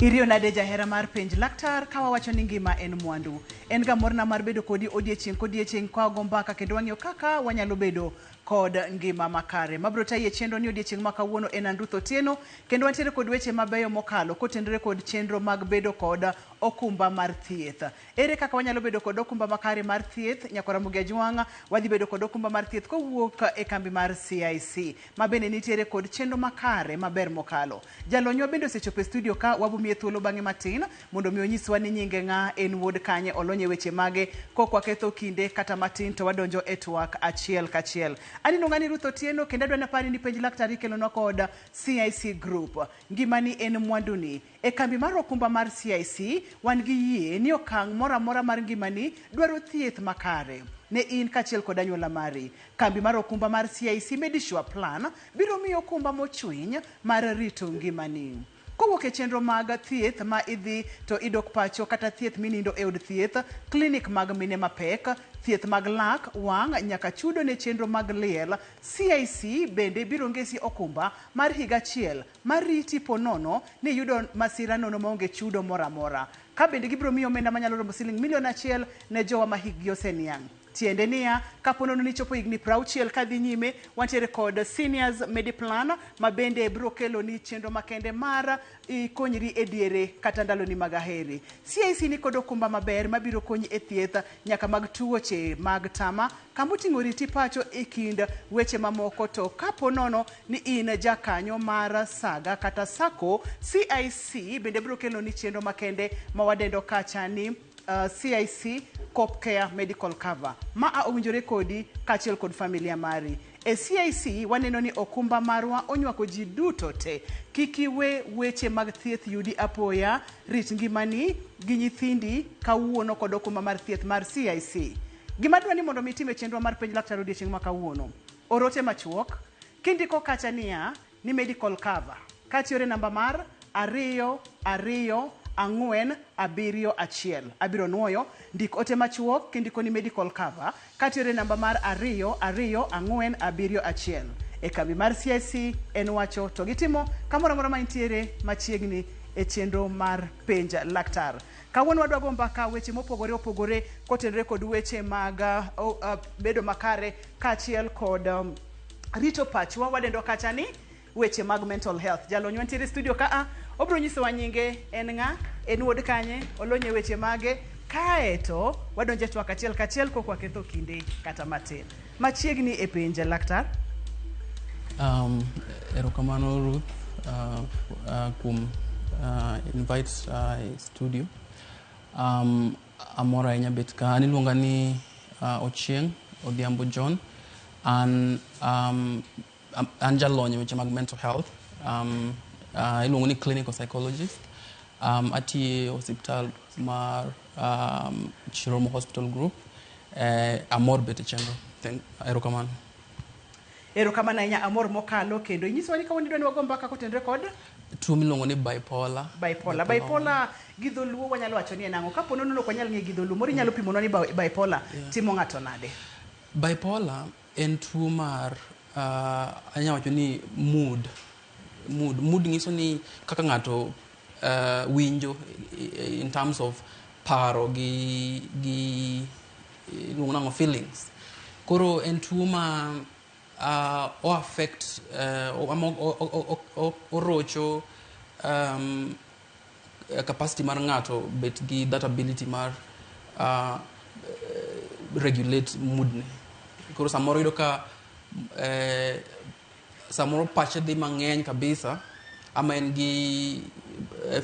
Iriyo nade jahera mar penj laktar ka wawacho ni ngima en mwandu. En ga morna mar bedo kodi odiechieng' kodiechieng' ka wago mbaka kendo wang'iyo kaka wanyalo bedo kod ngima makare. Mabiro tayi e chenro ni odiechieng' ma kawuono en an Ruth Otieno kendo wantiere kod weche mabeyo mokalo kotenore kod chenro mag bedo kod okumba mar thieth. Ere kaka wanyalo bedo kod okumba makare mar thieth? Nyakwar Ramogi Ajwang' wadhi bedo kod okumba mar thieth kowuok e kambi mar CIC ma bende nitiere kod chenro makare maber mokalo. Jalonywa bende osechopo e studio ka wabomiye thuolo bang'e matin mondo mi onyiswa ni nyinge ng'a, en wuod kanye, olony e weche mage. Kok waketho kinde kata matin to wadonjo e twak achiel kachiel. An iluonga ni Ruth Otieno kendo adwa napari ni penj laktar ikelonwa kod CIC Group. Ngimani en mwanduni. E kambi mar okumba mar CIC, wan gi yie ni okang' moro amora mar ngimani dwaro thieth makare ne in kaachiel kod anyuola mari. Kambi mar okumba mar CIC Medisure Plan biro miyi okumba mochwiny mar rito ngimani. Kowuok e chenro mag thieth ma idhi to idok pacho kata thieth minindo e od thieth, klinik mag mine mapek, thieth mag lak, wang' nyaka chudo ne chenro mag liel, CIC bende biro ngesi okumba mar higa achiel mar riti po nono ni iyudo masira nono maonge chudo moro amora. Ka bende gibiro miyi omenda manyalo romo siling milion achiel ne jowa ma hikgi oseniang'. Tiende niya, kapo nono ni ichopo higni 60 kadhi nyime, wantiere kod Seniors Mediplan ma bende biro keloni chenro makende mar ikonyri e diere kata ndaloni mag aheri. CIC ni kod okumba maber mabiro konyi e thieth nyaka mag tuoche mag tama kama oting'o riti pacho e kind weche mamoko. To kapo nono ni in jakanyo mar Saga kata Sacco, CIC bende biro keloni chenro makende ma wadendo kacha ni CIC Cop Care Medical Cover. Maa owinjore kodi kaachiel kod familia mari. E CIC waneno ni okumba marwa onywako ji duto te. Kik iwe weche mag thieth yudi apoya, rit ngimani gi nyithindi kawuono kod okumba mar thieth mar CIC. Gima adwa ni mondo mi itim e chenro mar penj laktar odiechieng' ma kawuono. Or ote machuok kindiko kacha niya ni medical cover katiore namba mar 2 2 4 7 1. Abiro nuoyo: ndik ote machuok kindiko ni medical cover katiore namba mar 2 2 4 7 1. E kambi mar CIC en wacho to gitimo kamoro amora ma intiere machiegni e chenro mar penj laktar. Kawuono wadwa go mbaka weche mopogore opogore kotenore kod weche mag bedo makare kaachiel kod rito pachwa wadendo kacha ni weche mag mental health. Jalony wantiere e studio kaa, obiro nyisowa nyinge en ng'a, en wuod kanye, olony e weche mage, kaeto wadonjo e twak achiel kachiel kok waketho kinde kata matin. Machiegni e penj laktar. Erokamano Ruth kuom invite e studio. Amor ahinya bet ka. An iluonga ni Ochieng Odhiambo John. An jalony e weche mag mental health. Iluongo ni clinical psychologist. Atiyo e osiptal mar Chiromo Hospital Group. Amor bet e chenro. Erokamano. Erokamano ahinya, amor mokalo kendo inyisowa ni kawuono idwa ni wago mbaka kotenore kod tuo miluongo ni bipolar. Bipolar. Bipolar gi dholuo wanyalo wacho ni en ang'o? Kapo nono ok wanyal ng'e gi dholuo, moro inyalo pimonwa ni bipolar timo ng'ato nade? Bipolar en tuo mar anyalo wacho ni mood. Mood nyiso ni kaka ng'ato winjo in terms of paro gi iluongo nang'o, feelings. Koro en tuo ma o affect ama orocho capacity mar ng'ato bet gi that ability mar regulate mood ne. Koro samoro iyudo ka samoro pache dhi mang'eny kabisa ama en gi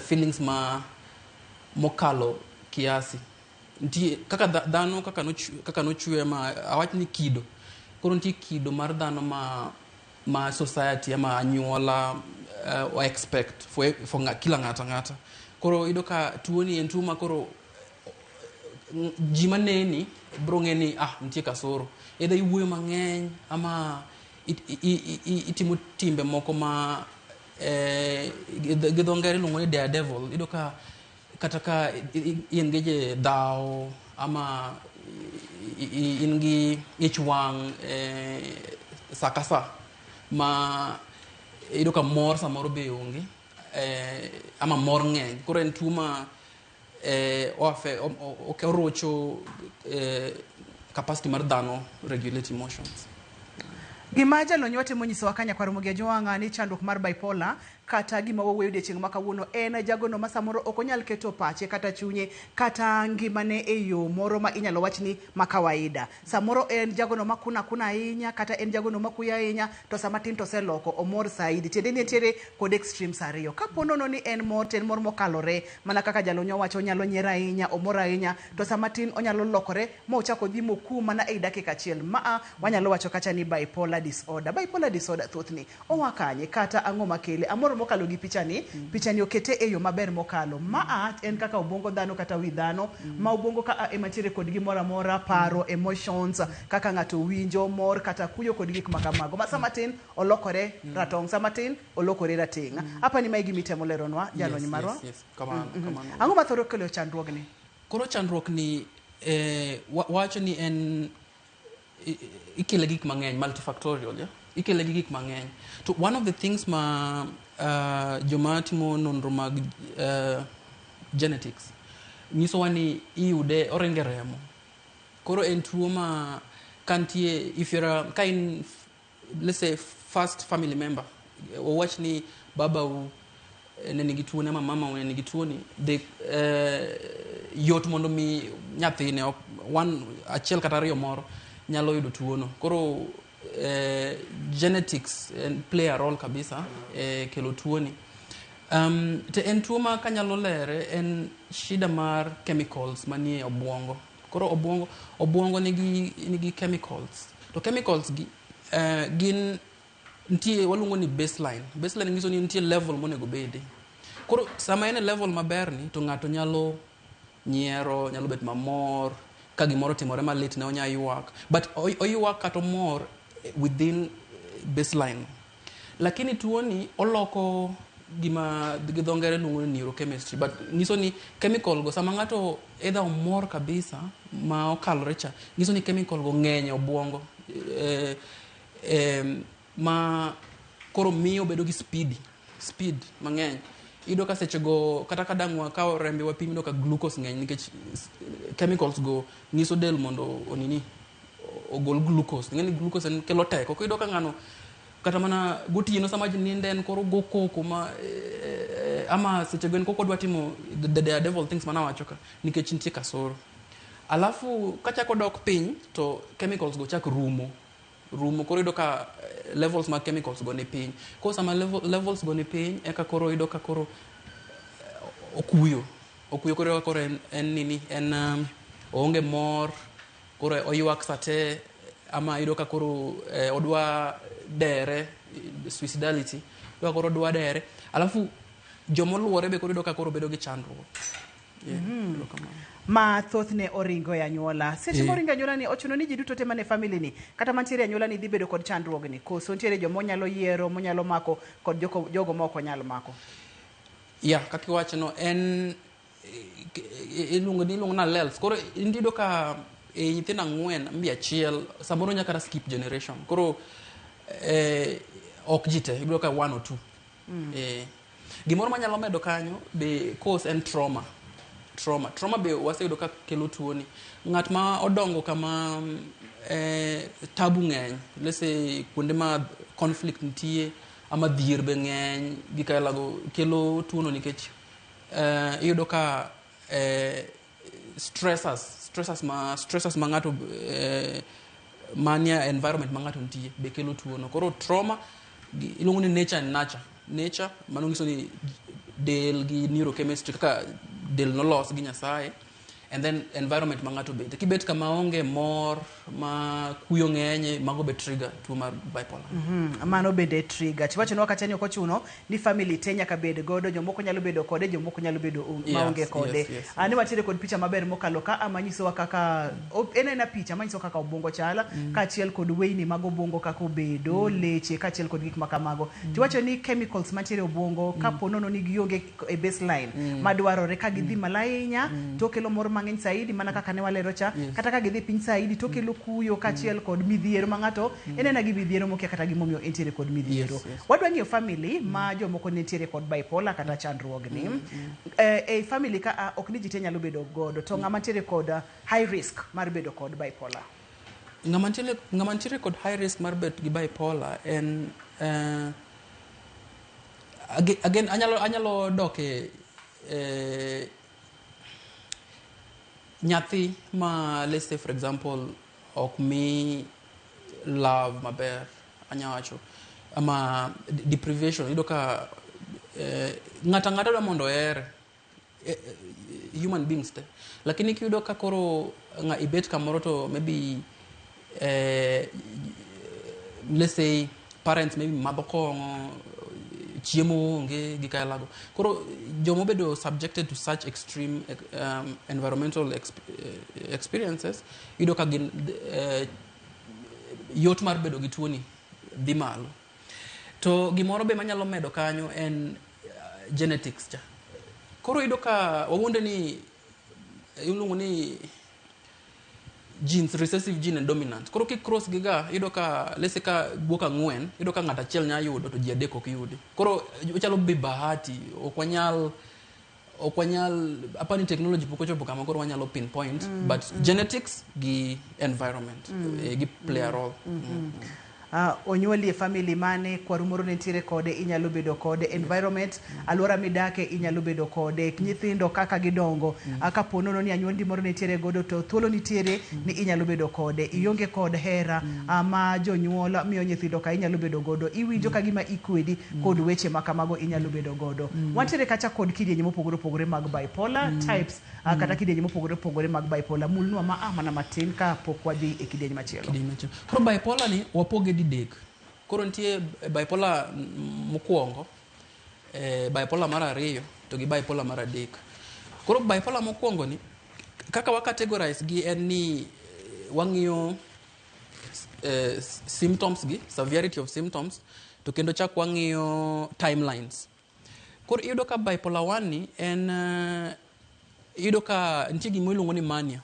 feelings ma mokalo kiasi. Nitie kaka dhano kaka nochwe ma awach ni kido. Koro nitie kido mar dhano ma society ama anyuola expect for kila ng'ato ang'ata. Koro iyudo ka tuo ni en tuo ma koro ji maneni bro ng'e ni ah, nitie kasoro. Either iwuoyo mang'eny ama itimo timbe moko ma gi dho ngere iluongo ni daredevil. Iyudo ka kata ka i engage e dhawo ama in gi ich wang' sa ka sa ma iyudo ka mor samoro be onge. ama mor ng'eny. Koro en tuo ma orocho capacity mar dhano regulate emotions. Gima jalony watemo nyisowa ka nyakwar Ramogi Ajwang'a ni chandruok mar bipolar kata gima wawuoyo odiechieng' ma kawuono en jagono ma samoro ok onyal keto pache kata chunye kata ngimane e yo moro ma inyalo wach ni ma kawaida. Samoro en jagono ma kuna kuna ahinya kata en jagono ma kuyo ahinya to sama tin to oseloko omor saidi. Tiende ni entiere kod extremes ariyo. Kapo nono ni en mor to en mor mokalore mana kaka jalony owacho onyalo nyiero ahinya, omor ahinya to sama tin onyalo lokore ma ochak odhi mokum mana ei dakika achiel. Maa wanyalo wacho kacha ni bipolar disorder. Bipolar disorder thothne oa kanye kata ang'o makele? Amor mokalo gi pichani, pichani okete e yo maber mokalo. Maa en kaka obwongo dhano kata wi dhano ma obwongo ka ema ntiere kod gimoro amora, paro, emotions, kaka ng'ato winjo, mor kata kuyo kod gik ma kamago. Ma sama tin olokore ratong', sama tin olokore rateng'. Apani mae gima itemo leronwa jalony marwa. Yes. Kamano, kamano. Ang'o ma thoro kelo chandruogni? Koro chandruok ni wacho ni en ikele gik mang'eny, multifactorial, yeah? Ikele gi gik mang'eny. To one of the things ma joma timo nonro mag genetics nyisowa ni iyude oringe remo. Koro en tuo ma kantie if you're a, ka in let's say first family member, wawach ni babau ne nigi tuoni ama mama ne nigi tuoni, yot mondo mi nyathine one achiel kata ariyo moro nyalo yudo tuono. Koro genetics play a role kabisa kelo tuoni. To en tuo ma kanyalo lere en shida mar chemicals manie obwongo. Koro obwongo nigi chemicals. To chemicals gi gin nitie waluongo ni baseline. Baseline nyiso ni nitie level monego bede. Koro sama en e level maber ni to ng'ato nyalo nyiero, nyalo bet mamor, ka gimoro otimore malit ne onya ywak. But oywak kata omor within baseline. Lakini tuoni oloko gima gi dho ngere luongo ni neurochemistry, but nyiso ni chemical go sama ng'ato either omor kabisa ma okalore cha, nyiso ni chemical go ng'eny e obwongo ma koro miyo bedo gi speed mang'eny. Iyudo ka seche go kata ka dang' wakawo rembe wapim, iyudo ka glucose ng'eny nikech chemicals go nyiso del mondo onini ogol glucose. Ing'e ni glucose en kelo teko. Koro iyudo ka ng'ano kata mana gotieno sama ji ninde en koro go koko ma ama seche go en koko odwa timo the daredevil things manawacho ka nikech nitie kasoro. Alafu kachako dok piny to chemicals go chak rumo. Rumo koro iyudo ka levels mag chemicals go ni piny. Koro sama levels go ni piny eka koro iyudo ka koro okuyo. Okuyo koro iyudo ka koro en nini en oonge mor, koro oywak sate ama iyudo ka koro odwa dere, suicidality. Iyudo ka koro odwa dere. Alafu jomoluore be koro iyudo ka koro bedo gi chandruok. Yeah, erokamano. Ma thothne oringo e anyuola. Seche moringo e anyuola ni ochuno ni ji duto te mane family ni kata mantiere e anyuola ni dhi bedo kod chandruogni. Koso nitiere joma onyalo yiero, monyalo mako kod jogo ma ok onyal mako. Yeah, kaka iwacho no en iluongo ni alleles. Koro iyudo ka nyithindo ang'wen mbi achiel samoro nyaka kata skip generation. Koro ok ji te, ibiro ka 1 or 2. Gimoro manyalo medo kanyo be cause en trauma. Trauma be waseyudo ka kelo tuoni. Ng'at ma odongo kama tabu ng'eny, let's say kuonde ma conflict nitie ama dhier be ng'eny, gik aila go kelo tuono nikech iyudo ka stressors ma ng'ato manie environment ma ng'ato nitie be kelo tuono. Koro trauma iluongo ni nature and nurture. Nature mano nyiso ni del gi neurochemistry kaka del nolos gi Nyasaye, and then environment ma ng'ato bete. Kibet kama onge mor, ma kuyo ng'enye, mago be trigger tuo mar bipolar. Mano bende trigger. Tiwachonwa kata ni ok ochuno ni family te nyaka bed godo, jomoko nyalo bedo kode, jomoko nyalo bedo maonge kode. Ni watiere kod picha maber mokalo ka ama nyisowa kaka en aena picha manyiso kaka obwongo chal, kaachiel kod weyni mag obwongo kaka obedo, leche kaachiel kod gik ma kamago. Tiwacho ni chemicals mantiere e obwongo kapo nono ni gionge e baseline madwarore ka gidhi malo ahinya to kelo mor mang'eny. mang'eny saidi mana kaka ne walero cha. Kata ka gidhi piny saidi to kelo kuyo kaachiel kod midhiero ma ng'ato enena gi midhiero mokia kata gimomiyo entiere kod midhiero. Wadwa ng'iyo family ma jomoko nitiere kod bipolar kata chandruogni. E family ka ok ni ji te nyalo bedo godo, to ng'ama nitiere kod high risk mar bedo kod bipolar. Ng'ama nitiere kod high risk mar bet gi bipolar en again anyalo dok e nyathi ma, let's say for example, ok mi love maber, anya wacho ama deprivation. Iyudo ka ng'ato ang'ata dwa mondo ohere, human beings te, lakini kiyudo ka koro ng'a ibet kamoro to maybe let's say parents maybe madho kong'o, chiemo onge gi kaelago, koro jomobedo subjected to such extreme environmental experiences, iyudo ka gin yot mar bedo gi tuoni dhi malo. To gimoro be manyalo medo kanyo en genetics cha. Koro iyudo ka wawuonde ni iluongo ni genes, recessive gene and dominant. Koro ki cross gi ga, iyudo ka, let's say, ka guok ang'wen, iyudo ka ng'ato achiel nya yudo to ji adek ok yudi. Koro ochalo be bahati, ok wanyal apani technology pok ochopo kama koro wanyalo pinpoint, but genetics gi environment gi play a role. Onyuoli e family mane, kwaru moro ne nitiere kode, inyalo bedo kode. Environment, alwora midake, inyalo bedo kode. Nyithindo kaka gidongo, kapo nono ni anyuondi moro nitiere godo, to thuolo nitiere ni inyalo bedo kode. Ionge kod hera ma jonyuol miyo nyithindo ka, inyalo bedo godo. Iwinjo ka gima ikwedi kod weche ma kamago, inyalo bedo godo. Wantiere kacha kod kidienje mopogore opogore mag bipolar types, kata kidienje mopogore opogore mag bipolar. Mulnwa ma mana matin ka pok wadhi e kidieny machielo. Kidieny machielo. Koro bipolar ni wapoge didek. Koro nitie bipolar mokwongo, bipolar mar ariyo to gi bipolar mar adek. Koro bipolar mokwongo ni, kaka wa categorize gi en ni wang'iyo symptoms gi severity of symptoms, to kendo chak wang'iyo timelines. Koro iyudo ka bipolar 1 ni en iyudo ka nitie gima iluongo ni mania.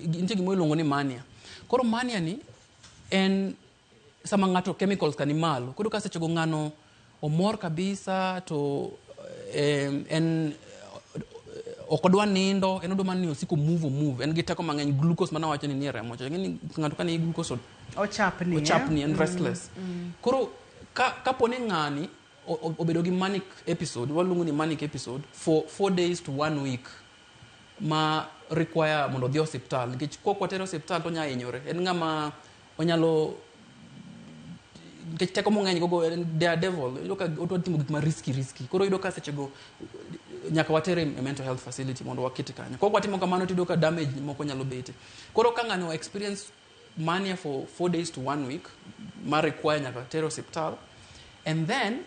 Nitie gima iluongo ni mania. Koro mania ni en sama ng'ato chemicals ka ni malo. Koro ka sechego ng'ano omor kabisa to en ok odwa nindo, en odwa mana ni osiko move, move. En gi teko mang'eny, glucose mana wacho ni nie remo cha. Ing'e ni ng'ato ka nigi glucose ochapni, eh? Ochapni, en restless. Koro kapo ni ng'ani obedo gi manic episode, waluongo ni manic episode for 4 days to one week, ma require mondo odhi osiptal, nikech kok watere osiptal to onya hinyore. En ng'ama onyalo, nikech teko mong'eny gogo, en daredevil. Iyudo ka odwa timo gik ma risky risky. Koro iyudo ka sechego nyaka watere e mental health facility mondo wakete kanyo. Kok watimo kamano to iyudo ka damage moko nyalo bete. Koro ka ng'ano experience mania for 4 days to one week ma require nyaka tere osiptal, and then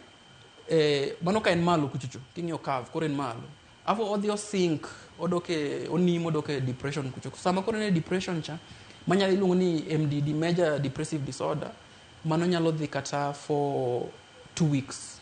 mano ka en malo kuchocho, king'iyo curve, koro en malo, afo odhi osink, odok e onimo, odok e depression kucho. Sama koro en e depression cha manyalo iluongo ni MDD, major depressive disorder, mano nyalo dhi kata for 2 weeks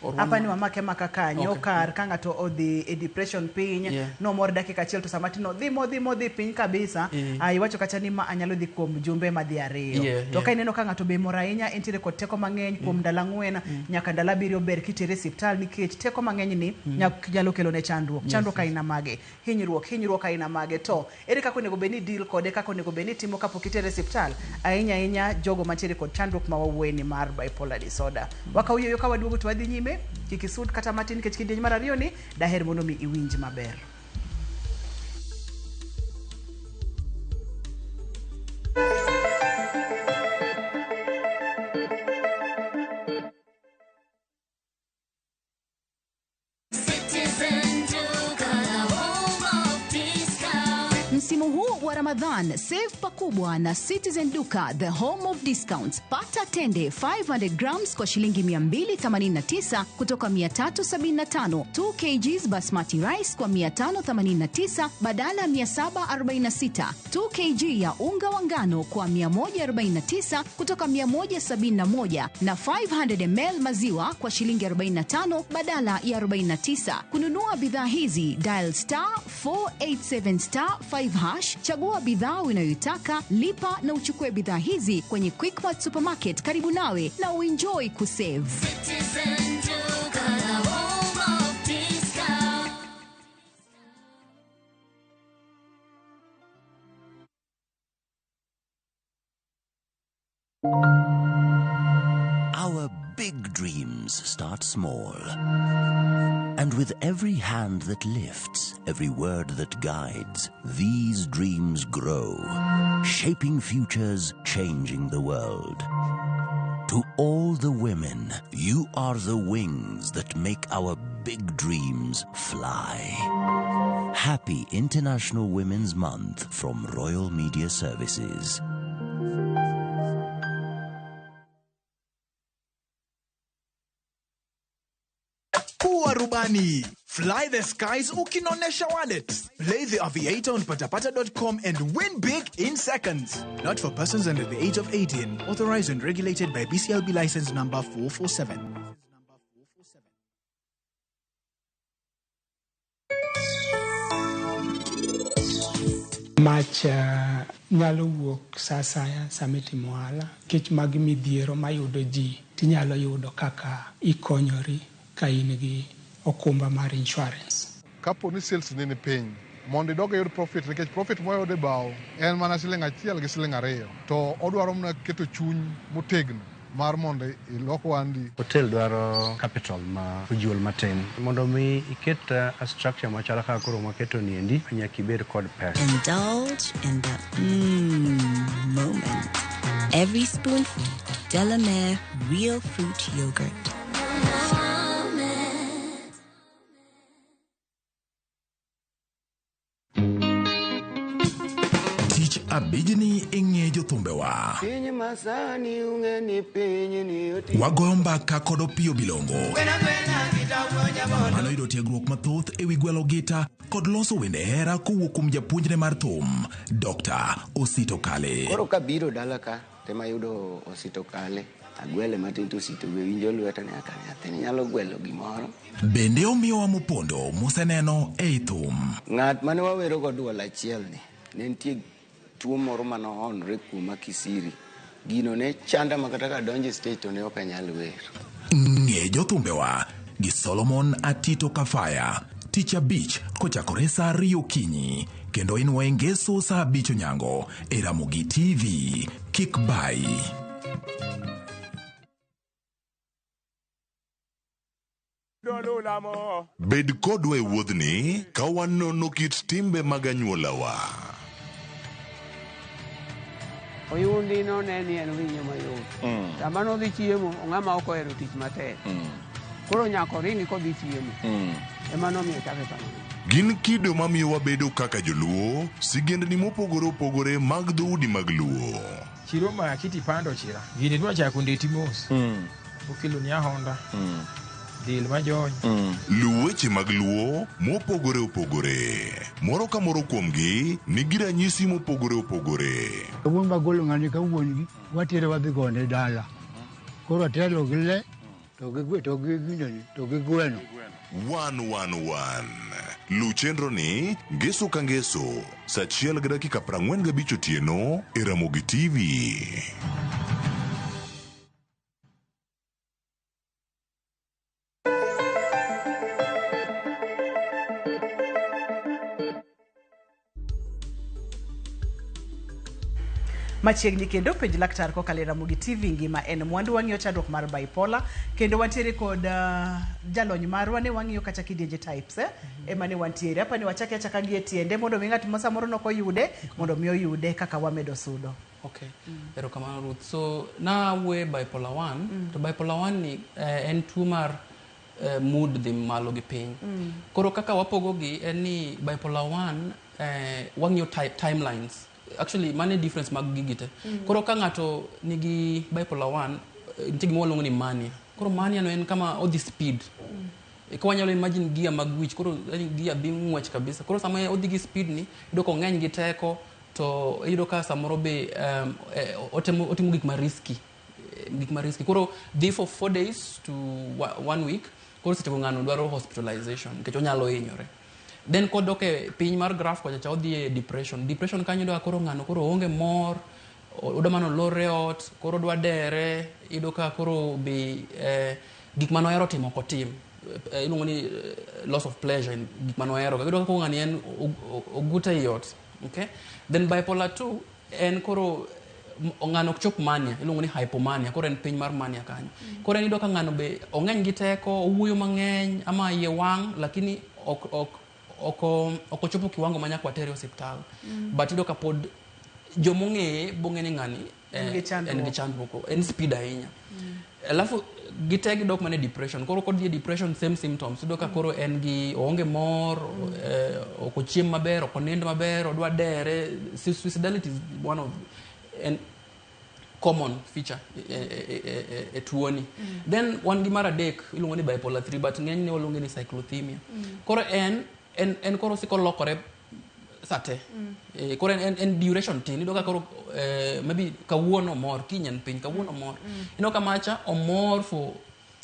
or one Apa ni month. wamake maka kanyo. Kar ka ng'ato odhi e depression piny, nomor dakika achiel, to sama tino dhi modhi modhi piny kabisa. Iwacho kacha ni ma anyalo dhi kuom jumbe madhi 2. To ka ineno ka ng'ato be mor ahinya, entiere kod teko mang'eny kuom ndalo 4 nyaka ndalo 7, ber kitere e siptal nikech teko mang'eny ni nyalo kelo ne chandruok. Chandruok aina mage? Hinyruok aina mage? To ere kaka onego bed ni deal kode, kaka onego bed ni timo kapok itere e siptal, ahinya ahinya jogo mantiere kod chandruok ma wawuoye ni mar bipolar disorder? Wakaw yueyo, ka waduogo to wadhi nyime. Kik isud kata matin nikech kidieny mar ariyo ni daher mondo mi iwinj maber. Citizen Duka, the home of discount. Msimu huu wa Ramadhani. Ramadhan, save pakubwa na Citizen Duka, the home of discounts. Pata tende 500 grams kwa shilingi 289 kutoka 375, 2 kgs basmati rice kwa 589 badala ya 746, 2 kg ya unga wa ngano kwa 149 kutoka 171 na 500 ml maziwa kwa shilingi 45 badala ya 49. Kununua bidhaa hizi dial star 487 star 5 hash, chagua bidhaa unayoitaka, lipa na uchukue bidhaa hizi kwenye Quickmart supermarket karibu nawe na uenjoy kusave. Citizen Duka, the home of discount. Our big dreams start small. And with every hand that lifts, every word that guides, these dreams grow, shaping futures, changing the world. To all the women, you are the wings that make our big dreams fly. Happy International Women's Month from Royal Media Services. Kuwa rubani. Fly the skies ukinonesha wallet. Play the Aviator on patapata.com and win big in seconds. Not for persons under the age of 18. Authorized and regulated by BCLB license number 447. Mach nyalo wuok sa asaya sama itimo ohala nikech magi midhiero mayudo ji tinyalo yudo kaka ikonyori ka in gi okumba mar insurance. Kapo ni sales ni ni piny, mondo idog iyud profit, nikech profit mwayudo e bao en mana siling 1 gi siling 2, to odwaro mana keto chuny motegno mar mondo ilok ohandi. Hotel dwaro capital ma ojuol matin. Mondo mi iket a structure machalo kaka koro mwaketo ni endi, nyaka ibed kod pesa. Indulge in the moment. Every spoonful of Delamere real fruit yogurt. Tich abijni ing'e jothumbewa. Piny masani ung'e ni piny ni oti. Wagoyo mbaka kod Opiyo Bilongo. Mano yudo tiegruok mathoth ewi gwelo gita kod loso wende hera kowuok kuom japuonjne mar thum, Dr. Osito Kale. Koro kabiro dala ka tema yudo Osito Kale. Agwele matin to Osito be winjo lweta ni aka nyathini nyalo gwelo gimoro. Bende omiyowa mopondo moseneno ei thum. Ng'at mane wawero go duol achiel ni ne nitie tuo moro mane oonre kuoma kisiri. Gino ne chanda ma kata kadonjo e stage to ne ok anyal wer. Ng'e jothumbewa gi Solomon Atito Kafaya. Tich abich kochakore saa 2 okinyi kendo inwoye ngeso saa 5 onyango e Ramogi TV. Kik bai. Bed kodwa e wuodhni ka wanono kit timbe mag anyuolawa. Oyundi no ne ni en winyo mayot. Sama nodhi chiemo, ong'ama ok ohero tich matek. Koro nyaka oringi kodhi chiemo. Ema nomiyo chake kamano. Gin kido mamiyo wabedo kaka joluo, sigendni mopogore opogore mag dhoudi mag Luo. Chiro ma kiti pando chira. Gini dwa chako ndeti mos. Okelo ni ahonda. Dil majony. Luw weche mag Luo mopogore opogore. Moro ka moro kuomgi nigi ranyisi mopogore opogore. Wuon magolo ng'ani ka wuon gi watere wadhi gone dala. Koro atelo gi le to gi gwe to gi gindoni to gi gweno. 111. Luw chenro ni ngeso ka ngeso saa 1:45 otieno e Ramogi TV. Machiegni kendo penj laktar kokalo e Ramogi TV ngima en mwandu wang'iyo chandruok mar bipolar kendo wantiere kod jalony marwa ne wang'iyo kata kidienje types ema ne wantiere hapa ni wachake achaka gi e tiende mondo mi ng'at ma samoro nok oyude mondo mi oyude kaka wamedo sudo. Okay. Erokamano Ruth. So na wuoye bipolar 1 to bipolar 1 ni en tuo mar mood dhi malo gi piny. Koro kaka wapogo gi en ni bipolar 1 wang'iyo timelines. Actually mano e difference mag gigi te. Koro ka ng'ato nigi bipolar 1, nitie gima waluongo ni mania. Koro mania no en kama odhi speed. Ka wanyalo imagine gia mag wich, koro yani gia dhi ng'wech kabisa. Koro sama odhi gi speed ni, iyudo ka ong'eny gi teko, to iyudo ka samoro be otimo gik ma risky. Gik ma risky. Koro dhi for 4 days to 1 week, koro seche go ng'ano dwaro hospitalization nikech onyalo hinyore. Then kodok e piny mar graph kocha cha odhi e depression. Depression kanyo iyudo ka koro ng'ano koro oonge mor, odwa mana olorre e ot, koro odwa dere, iyudo ka koro be gik mane ohero timo ok otim. Iluongo ni loss of pleasure in gik mane ohero. Iyudo ka koro ng'ani en ogut ei ot. Okay? Then bipolar 2 en koro ng'ano ok chop mania, iluongo ni hypomania, koro en piny mar mania kanyo. Koro en iyudo ka ng'ano be ong'eny gi teko, owuoyo mang'eny, ama iye wang', lakini ok ochopo kiwango ma nyaka watere e osiptal. But iyudo ka pod jomong'eye bong'e ni ng'ani En gi chandruok. en gi chandruok, en speed ahinya. Alafu gite gidok mana e depression. Koro kodhi e depression, same symptoms. Iyudo ka koro en gi oonge mor, ok ochiem maber, ok onind maber, odwa dere. Suicidality is one of en common feature e tuoni. Then wan gi mar adek iluongo ni bipolar 3, but ng'enyne waluonge ni cyclothymia. Koro en koro osiko lokore sate. Koro en duration tin. Iyudo ka koro maybe kawuono omor, kiny en piny, kawuono omor. Ineno ka macha omor for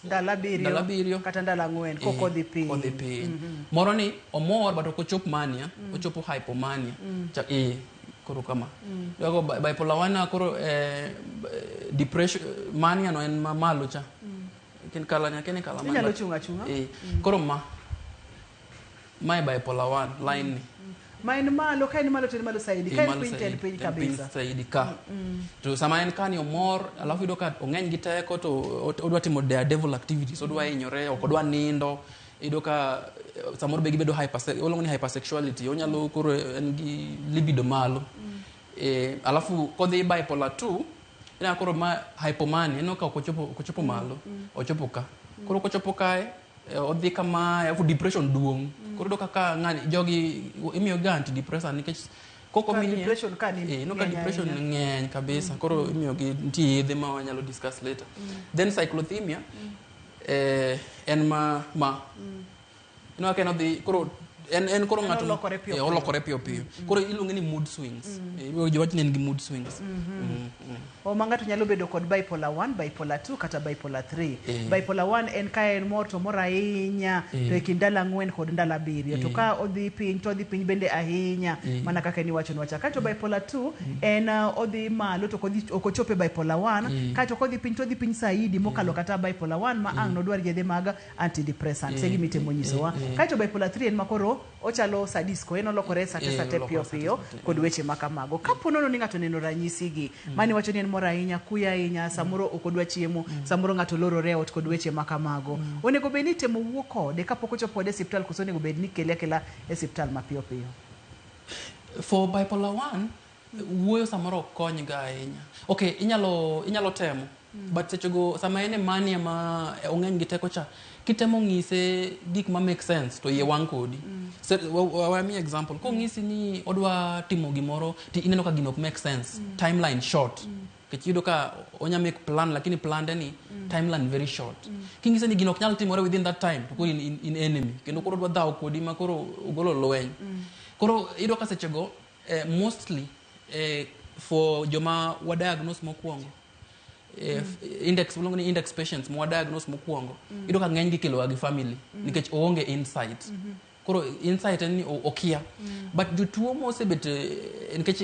ndalo abiriyo, ndalo abiriyo. kata ndalo 4 kok odhi piny. Kodhi piny. Moro ni omor but ok ochop mania, ochopo hypomania. Koro kama. Iyudo ka bipolar 1 koro depression, mania no en mamalo cha. Kin kala nyaka ni kala Inyalo chung' achung'a. Koro ma e bipolar 1 line ni. Ma en malo, ka en malo to en malo saidi, ka en Malo piny to en saidi, piny en piny kabisa. saidi ka. To sama en kani omor, alafu iyudo ka ong'eny gi teko to odwa timo daredevil activities, odwa hinyore, ok odwa nindo. Iyudo ka samoro be gibedo waluongo ni hypersexuality, onyalo koro en gi libido malo. Alafu kodhi bipolar 2, ineno koro ma hypomania, ineno ka ok ochopo malo, ochopo ka. Koro kochopo kae, odhi kama, alafu depression duong'. Koro iyudo kaka ng'ani, jogi imiyo ga antidepressant nikech koko Ka miye depression ka ni no ka ng'eny depression ahinya. ng'eny kabisa. Koro imiyo gi nitie yedhe ma wanyalo discuss later. Then cyclothymia, en ma. Ineno ka en odhi, koro en koro En ng'ato olokore piyo piyo. olokore piyo piyo. Koro iluonge ni mood swings. Jowach ni en gi mood swings. O ma ng'ato nyalo bedo kod bipolar 1, bipolar 2 kata bipolar 3. Bipolar 1 en ka en mor to mor ahinya, to e kind ndalo 4 kod ndalo 7. To ka odhi piny to odhi piny bende ahinya, mana kaka niwacho nwacha. Kaeto bipolar 2 en odhi malo to ok ochopo e bipolar 1, kaeto kodhi piny to odhi piny saidi mokalo kata bipolar 1 ma ang' nodwar yedhe mag antidepressants. E gima itemo nyisowa. Kaeto bipolar 3 en ma koro ochalo sadisco, en olokore sate sate Olokore piyo sate piyo sate. kod weche ma kamago. Kapo nono ni ng'ato oneno ranyisi gi, mane wacho ni en mor ahinya, kuyo ahinya, samoro ok odwa chiemo, samoro ng'ato lorore e ot kod weche ma kamago. Onego bed ni itemo wuo kode kapok ochopo kode e osiptal, koso onego bed ni ikele akela e osiptal mapiyo piyo? For bipolar 1, wuoyo samoro ok kony ga ahinya. Okay, inyalo temo. But sechego sama en e mania ma ong'eny gi teko cha, kitemo ng'ise gik ma make sense to iye wang' kodi. So, wa mi example, kong'isi ni odwa timo gimoro to ineno ka gino ok make sense, timeline short. Nikech iyudo ka onya make plan, lakini plande ni timeline very short. King'ise ni gino ok nyal timore within that time, to koro in enemy. Kendo koro odwa dhawo kodi ma koro ogolo lweny. Koro iyudo ka sechego, mostly for joma wa diagnose mokwongo, index, waluongo ni index patients ma wa diagnose mokwongo, iyudo ka ng'eny gi ikeloga gi family, nikech oonge insight. Koro insight en ni okia. But jotuo mosebet, nikech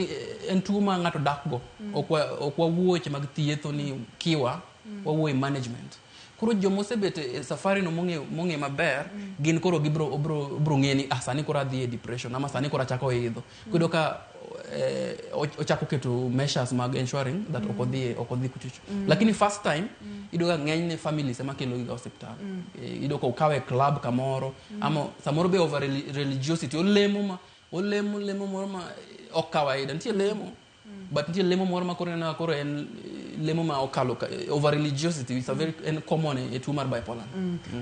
en tuo ma ng'ato dak go, ok wawuo weche mag thietho ni kiwa, wawuo e management. Koro jomosebet e safari no mong'e maber, gin koro gibro obro ng'e ni sani koro adhi e depression ama sani koro achako idho. Koro ka ochako keto measures mag ensuring that ok odhi kuchocho. Lakini first time, iyudo ka ng'enyne families ema kelo gi osiptal. Iyudo ka okawe e club kamoro, ama samoro be over religiosity, olemo ma olemo lemo moro ma ok kawaida. Nitie lemo, but nitie lemo moro ma koro ineno ka koro en lemo ma okalo over religiosity is a very en common e tuo mar bipolar.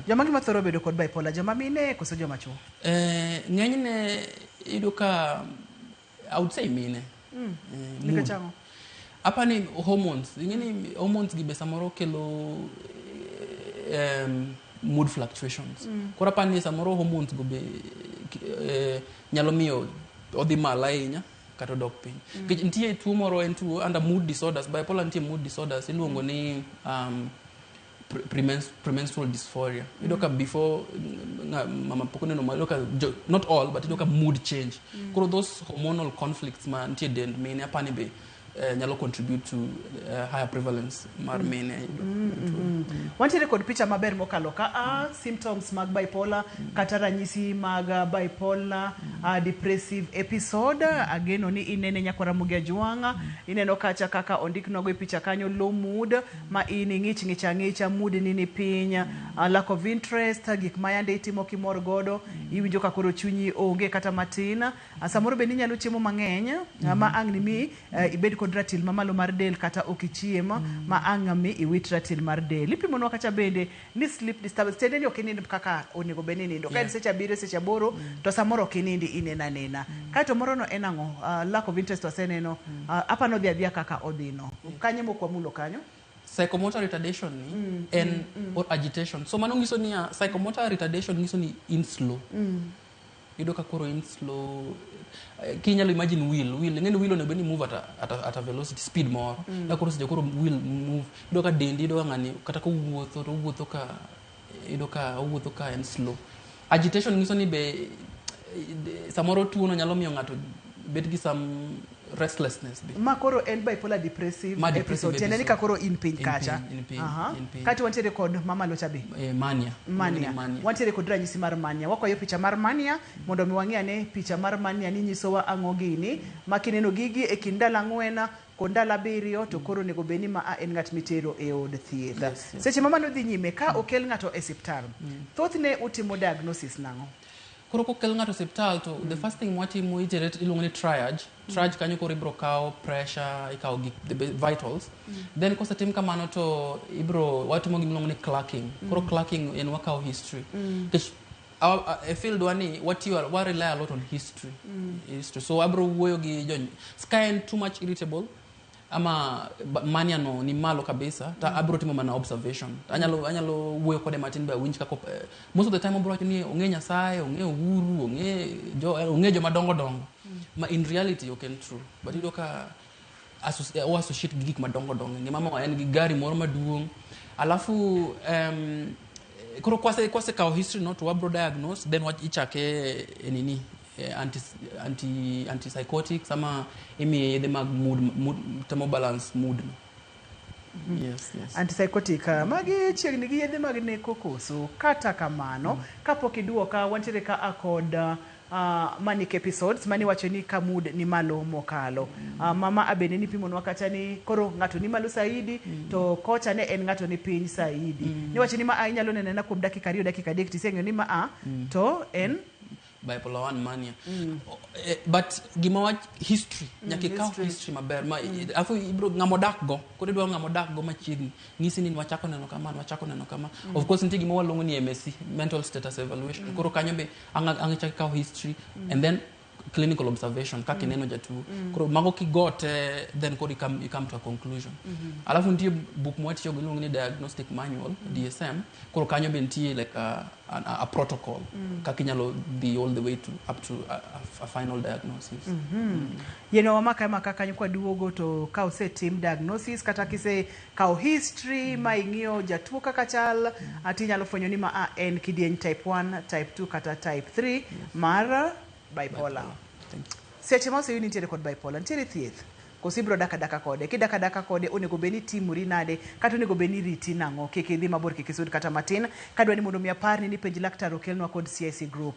Joma gima thoro bedo kod bipolar, joma mine koso joma chuo? Ng'enyne iyudo ka I would say mine. Nikech Mood. ang'o? Apani hormones, ing'e ni hormones gi be samoro kelo mood fluctuations. Koro apani samoro hormones go be nyalo miyo odhi malo ahinya kata odok piny. Nikech nitie tuo moro, en tuo under mood disorders, bipolar nitie mood disorders iluongo ni premenstrual dysphoria. Iyudo ka before mama pok oneno malo, iyudo ka not all, but iyudo ka mood change. Koro those hormonal conflicts ma nitie e dend mine, apani be nyalo contribute to higher prevalence mar mine yudo tuo. Wantiere kod picha maber mokalo ka a symptoms mag bipolar kata ranyisi mag bipolar depressive episode. Ageno ni inene, nyakwara Ramogi Ajwang'. Ineno kacha kaka ondiknwago e picha kanyo: low mood, ma in ing'ich ng'ich ang'icha, mood ni piny, lack of interest, gik ma yande itimo kimor godo iwinjo ka koro chunyi onge kata matin. Samoro bende inyalo chiemo mang'eny ma ang' ni mi ibed kod ratil mamalo mar del, kata ok ichiem ma ang' mi iwit ratil mar del. Ipimonwa kacha bende ni sleep disturbance, tiende ni ok inind kaka onego bed ni inindo ka en seche 7, seche 8, to samoro ok inindi, ineno anena. Kaeto moro no en ang'o? Lack of interest waseneno. Apano odhi adhiya kaka odhino kanyo mokwamulo kanyo. Psychomotor retardation ni en or agitation, so mano nyiso niya, psychomotor retardation nyiso ni in slow. Iyudo ka koro in slow. Kinyalo imagine wheel, ing'e ni wheel onego bed ni move at a velocity, speed moro. Ka koro seche koro wheel move, iyudo ka dendi, iyudo ka ng'ani kata kowuotho to owuotho ka, iyudo ka owuotho ka en slow. Agitation nyiso ni be samoro tuono nyalo miyo ng'ato bed gi some restlessness be. Ma koro en bipolar depressive Ma depressive episode, tiende ni episode. ka koro in piny In kacha. piny, in piny, in piny. Kaeto wantiere kod mamalo cha be. Mania. Mania. Mania. Wantiere kod ranyisi mar mania. Wakwayo picha mar mania mondo mi wang'i ane picha mar mania ni nyisowa ang'o gini ma kineno gigi e kind ndalo 4 kod ndalo 7, to koro onego bed ni ma a en ng'at mitero e od thieth. Yes. Seche ma mano dhi nyime, ka okel ng'ato e siptal, thothne utimo diagnosis nang'o? Koro kokel ng'ato e osiptal to the first thing mwatimo, itere, iluongo ni triage. Triage kanyo koro ibro kawo pressure, ikawo gik the vitals. Then kosetim kamano to ibro watimo gima iluongo ni clerking. Koro clerking en wakawo history nikech e field wa ni watiyo, wa rely a lot on history. History, so abro wuoyo gi jo ka en too much irritable ama mania no ni malo kabisa, ta abro timo mana observation. Anyalo wuoyo kode matin ba awinj kaka most of the time obro wacho ni ong'e Nyasaye, ong'e Uhuru, ong'e jo ong'e joma dongo dongo, ma in reality ok en true, but iyudo ka o associate gi gik madongo dongo e ngima ma en gi gari moro maduong'. Alafu koro kwase kawo history no to wabro diagnose, then ichake e nini, antipsychotics ama imiye yedhe mag mood, temo balance mood no. Yes. Antipsychotic, magi chiegni gi yedhe mag neko koso? Kata kamano, kapok iduoka, wantiere ka a kod manic episodes mani wacho ni ka mood ni malo mokalo. Mama abende nipimonwa kata ni koro ng'ato ni malo saidi to kocha ne en ng'ato ni piny saidi. Niwacho ni ma a inyalo neno kuom dakika 2, dakika 3, tiseng'eyo ni ma a to en bipolar 1 mania. But gima wach history, nyaka ikaw history. History maber ma alafu ibro ng'ama odak go, koro idwa ng'ama odak go machiegni ng'isi ni wachako neno kama, wachako neno kama. Of course nitie gima waluongo ni MSc, mental status evaluation. Koro kanyo be ang' ichako ikaw history and then clinical observation kaka ineno jatuo. Koro mago kigote, then koro you come to a conclusion. Alafu nitie buk mwatiyogo iluongo ni diagnostic manual, DSM. Koro kanyo be nitie like a protocol kaka inyalo dhi all the way to up to a final diagnosis. Yienwa wamaka amaka kanyo kwaduogo, to ka osetim diagnosis kata kisekawo history ma ing'iyo jatuo kaka chal, ati inyalo fwenyo ni ma a en kidieny type 1, type 2 kata type 3 mar bipolar. Thank you. Seche ma oseyud ni nitiere kod bipolar, nitiere thieth koso ibiro dak adaka kode? Kidak adaka kode, onego bed ni timori nade kata onego bed ni riti nang'o? Kik idhi mabor, kik isud kata matin. Kadwa ni mondo mi aparni ni Penj Laktar okelnwa kod CIC Group.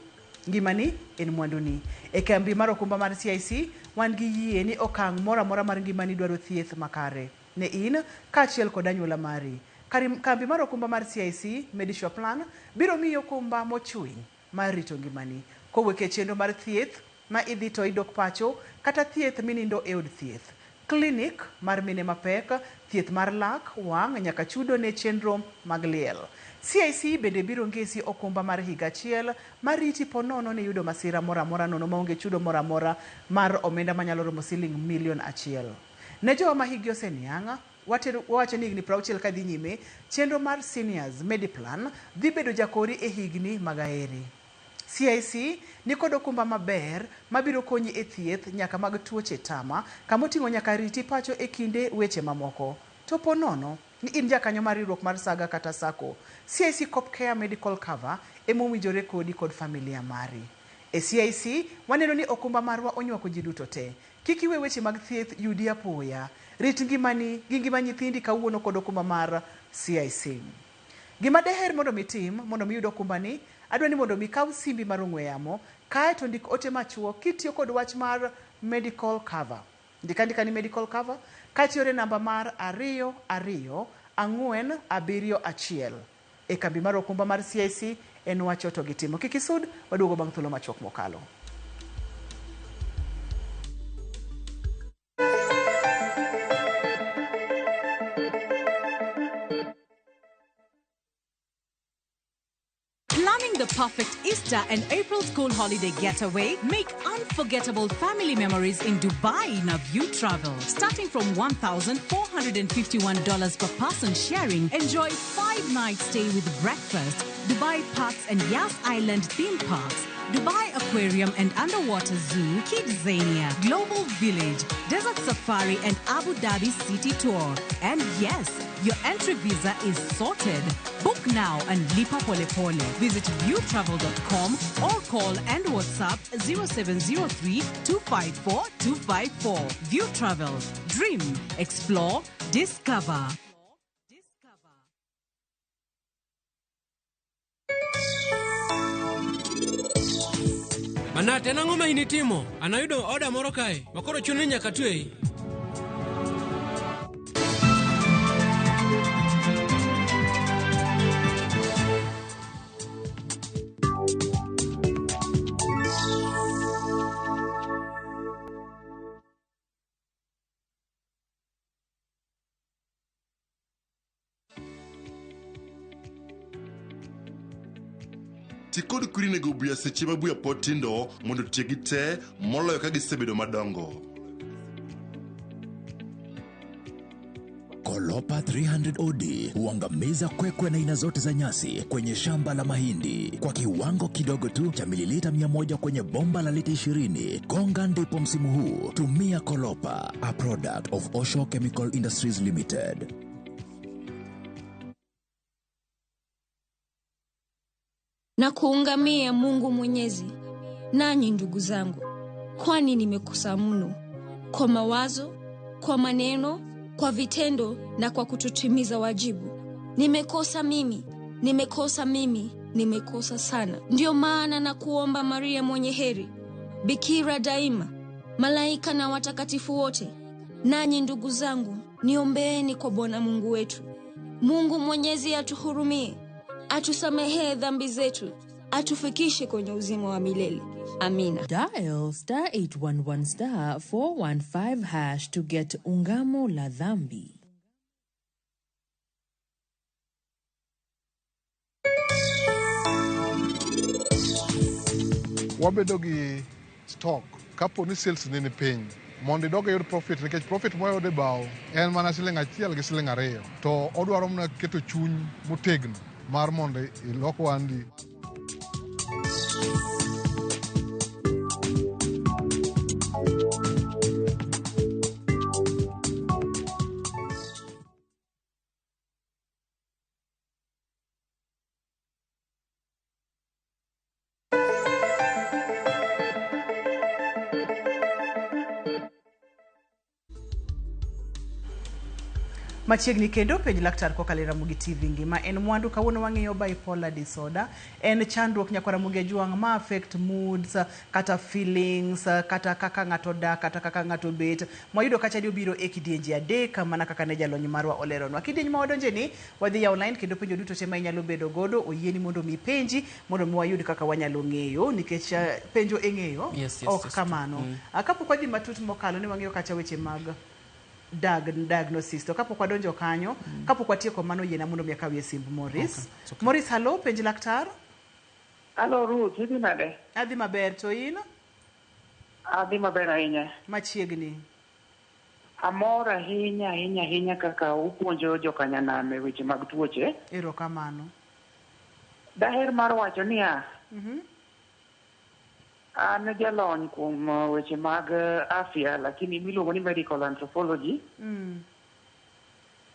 Ngimani en mwanduni. E kambi mar okumba mar CIC, wan gi yie ni okang' moro amora mar ngimani dwaro thieth makare ne in kaachiel kod anyuola mari. Kambi mar okumba mar CIC Medisure Plan biro miyi okumba mochwiny mar rito ngimani kowuok e chenro mar thieth ma idhi to idok pacho kata thieth minindo e od thieth. klinik mar mine mapek, thieth mar lak, wang' nyaka chudo ne chenro mag liel. CIC bende biro ngesi okumba mar higa achiel mariti po nono ni yudo masira moro amora nono maonge chudo moro amora mar omenda manyalo romo siling milion achiel. Ne jowa ma hikgi oseniang', wawacho ni higni 60 kadhi nyime, chenro mar Seniors Mediplan dhi bedo jakori e higni mag aheri. CIC nikod okumba maber mabiro konyi e thieth nyaka mag tuoche tama, kamoting'o nyaka riti pacho e kinde weche mamoko. To po nono ni in jakanyo mar riwruok mar Saga kata Sacco, CIC Copcare Medical Cover emowinjore kodi kod familia mari. E CIC, waneno ni okumba marwa onywako ji duto te. Kik iwe weche mag thieth yudi apoya. Rit ngimani gi ngima nyithindi kawuono kod okumba mar CIC. Gima deher mondo mi tim mondo mi yud okumbani, adwa ni mondo mi kaw simbi mar ong'we yamo, kae to ndik ote machuok kitiyo kod wach mar medical cover. Ndik andika ni medical cover, kae to iore namba mar 2 2 4 7 1. E kambi mar okumba mar CIC en wacho to gitimo. Kik isud, waduogo bang' thuolo machuok mokalo. Planning the perfect Easter and April school holiday getaway? Make unforgettable family memories in Dubai in a View Travel. Starting from $1,451 per person sharing, enjoy 5-night stay with breakfast, Dubai Parks and Yas Island theme parks, Dubai Aquarium and Underwater Zoo, Kidzania, Global Village, Desert Safari and Abu Dhabi City Tour. And yes, your entry visa is sorted. Book now and lipa pole pole. Visit viewtravel.com or call and WhatsApp 0703 254 254. View Travel. Dream, explore, discover. Manate en ang'o ma in itimo? An ayudo oda moro kae, ma koro chuno ni nyaka tweyi. Ti kod kwiri nego buya seche ma buya pod tindo mondo otiekgi te moloyo ka gisebedo madongo. Kolopa 300 OD huangamiza kwekwe na aina zote za nyasi kwenye shamba la mahindi kwa kiwango kidogo tu cha mililita 100 kwenye bomba la lita 20. Gonga ndipo msimu huu. Tumia Kolopa, a product of Osho Chemical Industries Limited. Na kuungamia Mungu Mwenyezi, nanyi ndugu zangu, kwani nimekosa mno kwa mawazo, kwa maneno, kwa vitendo na kwa kutotimiza wajibu. Nimekosa mimi, nimekosa mimi, nimekosa sana. Ndiyo maana na kuomba Maria mwenye heri, Bikira daima, malaika na watakatifu wote, nanyi ndugu zangu, niombeeni kwa Bwana Mungu wetu. Mungu Mwenyezi atuhurumie, atusamehee dhambi zetu, atufikishe kwenye uzima wa milele. Amina. Dial star 811 star 415 hash to get Ungamo la Dhambi. Wabedo gi stock kapo ni sales ni ni piny mondo idog iyud profit nikech profit mwayudo e bao en mana siling 1 gi siling 2 to odwaro mana keto chuny motegno mar mondo ilok ohandi. Machiegni kendo penj laktar kokalo e Ramogi TV ngima en mwandu. Kawuono wang'iyo bipolar disorder. En chandruok nyakwar Ramogi Ajwang' ma affect moods kata feelings kata kaka ng'ato dak kata kaka ng'ato bet. Mwayudo kacha ni obiro e kidienje adek mana kaka ne jalony marwa oleronwa. Kidieny ma wadonje ni wadhi yawo line kendo penjo duto te ma inyalo bedo godo oyieni mondo mi penji mondo mi wayud kaka wanyalo ng'eyo nikech penjo e ng'eyo Yes, ok kamano. Kapok wadhi matut mokalo ne wang'iyo kacha weche mag Diagnosis to kapok wadonjo kanyo, kapok watieko mano, yiena mondo mi akawie simb Morris. Okay, it's okay. Morris, hallo, penj laktar. Hello Ruth, idhi nade? Adhi maber, to in? Adhi maber ahinya. Machiegni. Amor ahinya ahinya ahinya kaka upuonjo jokanyanam e weche mag tuoche. Erokamano. Daher mar wacho niya, an jalony kuom weche mag afya lakini miluongo ni medical anthropology.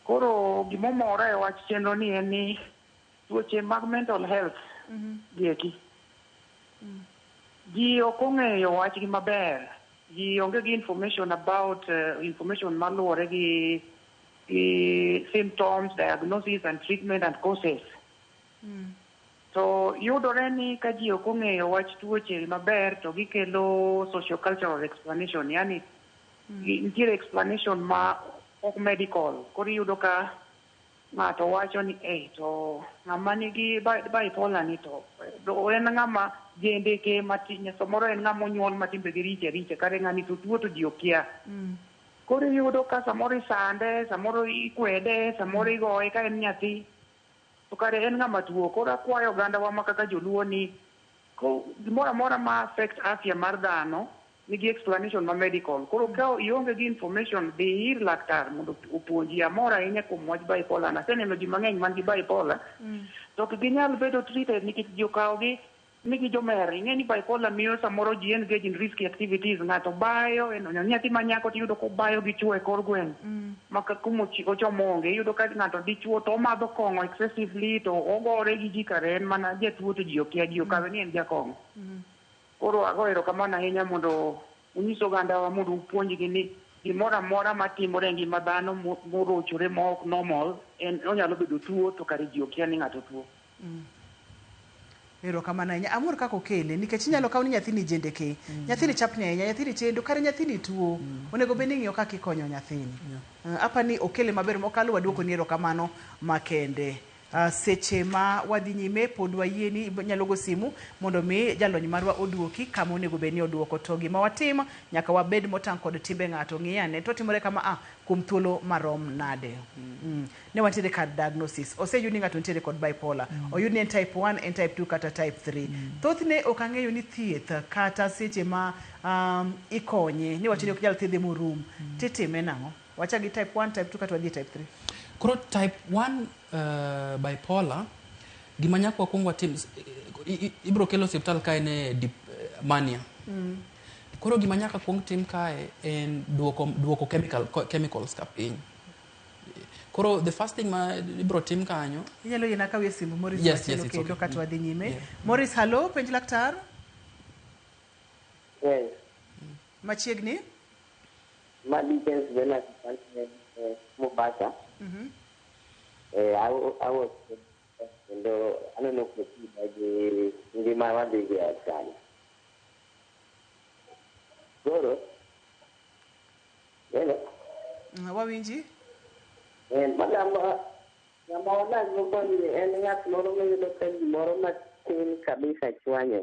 Koro gimomora e wach chenro ni en ni tuoche mag mental health gieki. Ji ok ong'eyo wachgi maber. Ji onge gi information about information maluwore gi symptoms, diagnosis and treatment and causes. To yudore ni ka ji ok ong'eyo wach tuoche maber to gikelo socio-cultural explanation, yani nitiere explanation ma ok medical. Koro iyudo ka ng'ato wacho ni eh to ng'ama nigi bipolar ni to en ng'ama jendeke matin, samoro en ng'ama onyuol ma timbegi richo richo, kare ng'ani to tuo to ji okia. Koro iyudo ka samoro isande, samoro ikwede, samoro igoye ka en nyathi, to kare en ng'ama tuo. Koro akwayo ogandawa ma kaka joluo ni ko gimoro amora ma affect afya mar dhano nigi explanation ma medical. Koro ka ionge gi information, dhi ir laktar mondo opuonji. Amor ahinya kuom wach bipolar. Aseneno ji mang'eny man gi bipolar to ok ginyal bedo treated nikech ji okawogi ni gi jomer. Ing'e ni bipolar miyo samoro ji engage in risky activities. Ng'ato bayo, en nyathi ma nyako tiyudo kobayo gi chuo e kor gweng' ma kuma ochomo onge. Iyudo ka ng'ato dichuo to omadho kong'o excessively to ogore gi ji, kare en mana jatuo to ji okia, ji okawe ni en jakong'o. Koro ago erokamano ahinya mondo unyis ogandawa mondo upuonjgi ni gimoro amora matimore e ngima dhano morochore ma ok normal en onyalo bedo tuo, to kare ji okia ni ng'ato tuo. Erokamano ahinya. Amor kaka okele nikech inyalo kaw ni nyathini jendeke, nyathini chapni ahinya, nyathini chendo, kare nyathini tuo. Onego bed ni ing'iyo kaka ikonyo nyathini. Apa ni okele maber mokalo, waduoko ni erokamano makende. Seche ma wadhi nyime pod wayie ni nyalo go simu mondo mi jalony marwa oduoki kama onego bed ni oduoko. To gima watim, nyaka wabed motang' kod timbe ng'ato. Ng'i ane to timore kama a kuom thuolo marom nade. Ne wantiere kar diagnosis. Oseyud ni ng'ato nitiere kod bipolar. Oyud ni en type 1, en type 2 kata type 3. Thothne ok ang'eyo ni thieth kata seche ma ikonye ni wacho ni ok nyal thiedhe morum. Titime nang'o? Wachak gi type 1, type 2 kata wadhi e type 3. Koro type 1 bipolar, gima nyaka wakwong watim, ibiro kelo osiptal ka en e mania. Koro gima nyaka kwong tim kae en duoko chemicals ka piny. Koro the first thing ma ibiro tim kanyo. Inyalo yiena kawie simu Morris Yes, machielo yes, it's kendo okay. kata wadhi nyime. Yeah. Morris, hallo, penj laktar. Yes. Machiegni. Ma Dickens Jonas Mombasa. Awo kendo aneno kotida gi ngima madhi gi ot kanyo. Koro, hello. Wawinji? Madam, ng'ama wadak go koni en ng'at moro miyudo ka gimoro matin kabisa chwanye.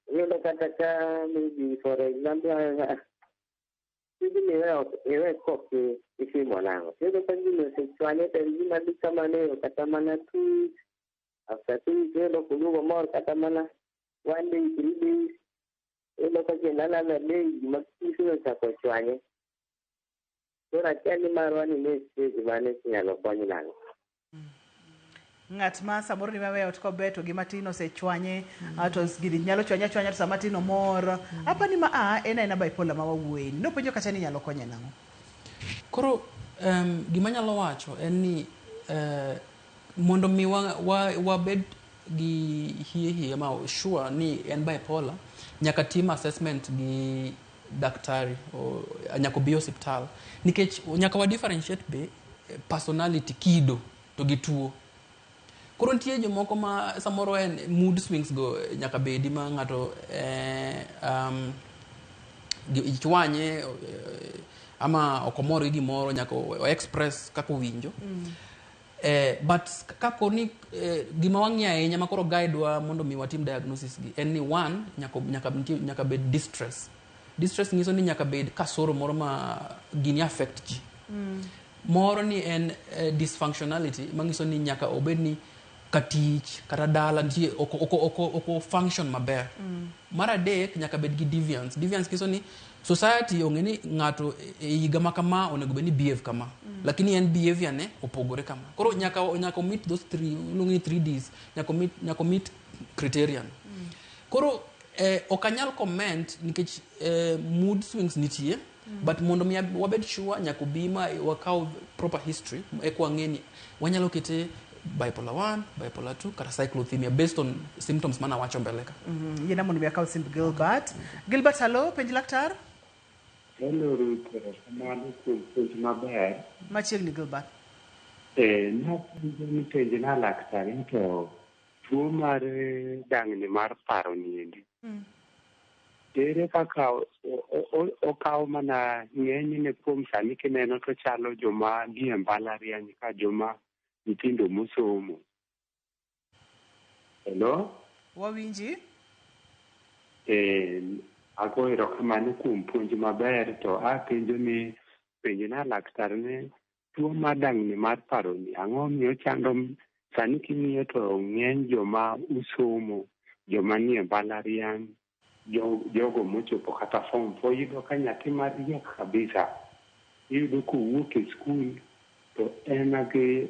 Iyudo kata ka maybe, for example, tijni iwe kok itimo nang'o. Iyudo ka gini osechwanye to en gima dhi kamano e kata mana 2 weeks. After 2 weeks iyudo koduogo mor kata mana one day, 3 days. Iyudo ka kendo another day gima kiso ochako chwanye. Koro akia ni marwa ni ne stage mane inyalo kony nang'o. Ng'at ma samoro ni maweyo ot kobeto gima tin osechwanye, to gini nyalo chwanye achwanya to sama tin omor. Apa ni ma a en aena bipolar ma wawuoye ni. Nopenjo kacha ni inyalo konye nang'o? Koro gima anyalo wacho en ni mondo mi wabed gi hie hie ma sure ni en bipolar, nyaka tim assessment gi daktari, nyaka obi osiptal nikech nyaka wa differentiate be personality, kido to gi tuo. Koro nitie jomoko ma samoro en mood swings go nyaka bedi ma ng'ato ichwanye ama ok omor gi gimoro, nyaka o express kaka owinjo. But kako ni gima wang'iyo ahinya ma koro guide wa mondo mi watim diagnosis gi en ni one, nyaka bed distress. Distress nyiso ni nyaka bed kasoro moro ma gini affect ji. Moro ni en dysfunctionality manyiso ni nyaka obed ni katich kata dala nitie ok function maber. Mar adek nyaka bed gi deviance. Deviance nyiso ni society ong'e ni ng'ato e higa ma kama onego bed ni behave kama. Lakini en behavior ne opogore kama. Koro nyaka meet those three, iluongo ni 3 Ds, nyaka meet criterion. Koro ok anyal comment nikech mood swings nitie. But mondo mi wabed sure, nyaka obi ma wakaw proper history eka wang'e ni wanyalo kete bipolar 1, bipolar 2 kata cyclothymia based on symptoms mana wacho mbele ka. Yiena mondo mi akaw simb Gilbert. Gilbert, hello, penj laktar. Hello Ruth, erokamano kuom puonj maber. Machiegni, Gilbert. Napenjo ni penjna laktar ni to tuo mar dang'ni mar paro niendi. Ere kaka okawo mana ng'enyne kuom sani kineno to chalo joma nie mbalariany ka joma nyithindo mosomo. Hello? Wawinji. Ago erokamano kuom puonj maber to apenjo ni penjna laktar ni tuo mar dang'ni mar paro ni ang'o miyo chando sani king'iyo to ng'eny joma osomo, joma nie mbalariany, jogo mochopo kata form four, iyudo ka nyathi mariek kabisa iyudo kowuok e skul to en gi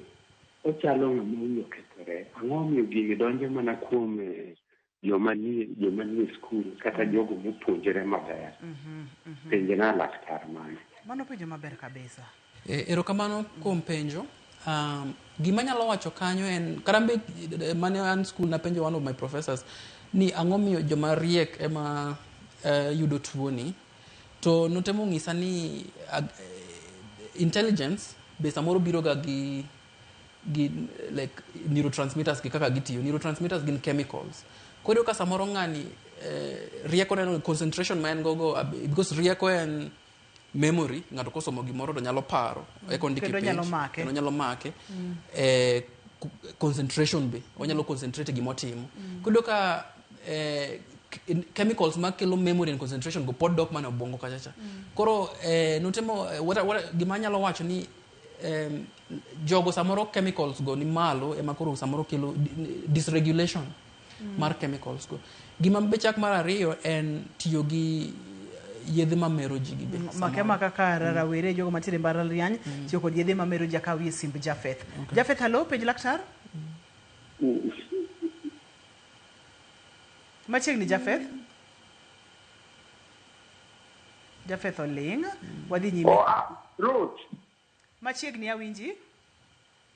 ochalo ng'ama wiye okethore. Ang'o miyo gini donjo mana kuom joma nie skul kata jogo mopuonjore maber? Penjna laktar mano. Mano penjo maber kabisa. Erokamano kuom penjo. Gima anyalo wacho kanyo en kata be mane an school napenjo one of my professors ni ang'o miyo joma riek ema yudo tuoni, to notemo ng'isa ni intelligence be samoro biro ga gi like neurotransmitters gi kaka gitiyo. Neurotransmitters gin chemicals. Koro iyudo ka samoro ng'ani rieko neno concentration ma en gogo, because rieko en memory. Ng'ato kosomo gimoro to nyalo paro eka ondike Kendo penj, nyalo make. Kendo nyalo make. Concentration be onyalo concentrate e gimotimo. Koro iyudo ka chemicals makelo memory and concentration go pod dok mana e obwongo kacha cha. Koro notemo gima anyalo wacho ni jogo samoro chemicals go ni malo ema koro samoro kelo dysregulation mar chemicals go. Gima be chak mar ariyo en tiyo gi yedhe mamero ji gi be Make samoro. Ma kaka rawere, jogo mantiere e mbalariany tiyo kod yedhe mamero ji. Akaw e simb Jafeth. Jafeth, hello, penj laktar. Machiegni, Jafeth. Jafeth oling'. Wadhi nyime. Ruth. Machiegni, awinji.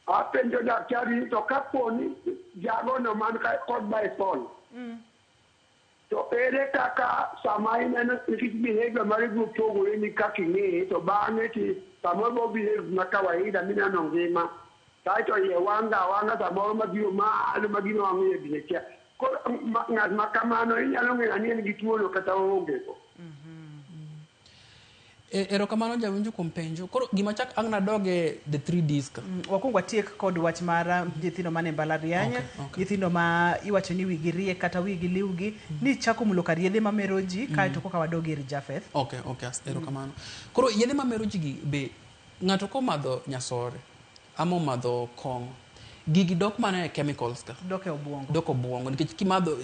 Apenjo daktari to kapo ni jagono man kod bipolar, to ere kaka sama ineno nikech behavior mare biro pogore ni kaka ing'eye, to bang'e ti samoro bo behave ma kawaida mineno ngima, kaeto iye wanga awang'a samoro mabiro malo ma gima wang'eyo bende kia. Koro ng'at ma kamano inyalo ng'eyo ni en gi tuono kata oonge go? Erokamano jawinjo kuom penjo. Koro gima chak ang' nadoge the 3 Ds ka. Wakwongo watiek kod wach mar nyithindo mane mbalariany. Okay. Nyithindo ma iwacho ni wigi riek kata wigi liwgi ni chako mulo kar yedhe mamero ji, kaeto koka wadog ir Jafeth. Okay, erokamano. Koro yedhe mamero ji gi be, ng'ato komadho nyasore ama omadho kong'o, gigi dok mana e chemicals ka. Dok e obwongo. Dok obwongo nikech kimadho